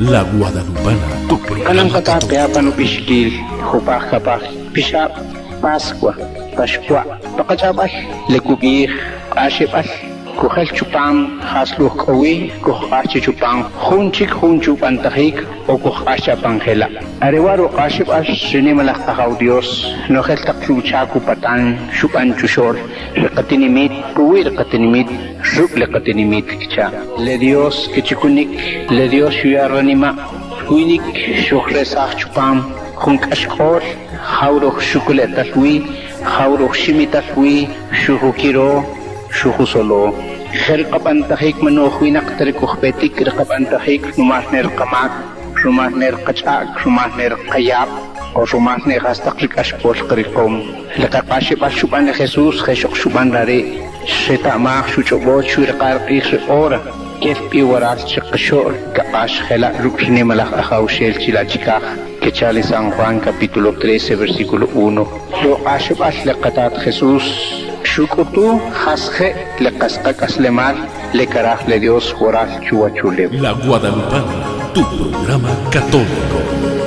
La Guadalupana, tu Kanan programa qata católico. peapan ub'ixkil jupaj kapaj pixab' Pascua, Paxkwa', paqach'ab'al le kub'ij q'axeb'al kujel chupam jas luj k'o wi kujq'ax chi chupam jun chik jun chu b'antajik o kujq'ax chapan jela'. Are wa' ruq'axeb'al ri nimalaj Qajaw Dios nojel taq ruchak upatan xub'an chuxo'l ri qatinimit puwi' ri qatinimit ruk' le qatinimit kcha'. Le Dios kichikunik le Dios xuya ranima' kwinik xujresaj chupam jun k'axk'ol jawroj xukule'tal wi jawroj ximital wi xujukiro xujusolo. Je riqab'antajik man ujwinaq ta ri kujpetik riqab'antajik rumal ne riqamak rumal ne riqach'a'k rumal ne riqayab' o rumal ne jastaq ri k'axk'ol qariqom. Le qaq'axeb'al xub'an le Jesús je xoq xub'an rare' xreta'maj xuch'ob'o xuriqa riq'ij ri hora kel b'i waral chiqaxo'l kaq'ax jela' ruk' ri nimalaj Ajawxel chila' chikaj kecha le San Juan capítulo 13 versículo 1. Ruq'axeb'al le qatat Jesús xuk'utu jas je' le qas qak'aslemal le karaj le Dios waral chuwachulew. La Guadalupana, tu programa católico.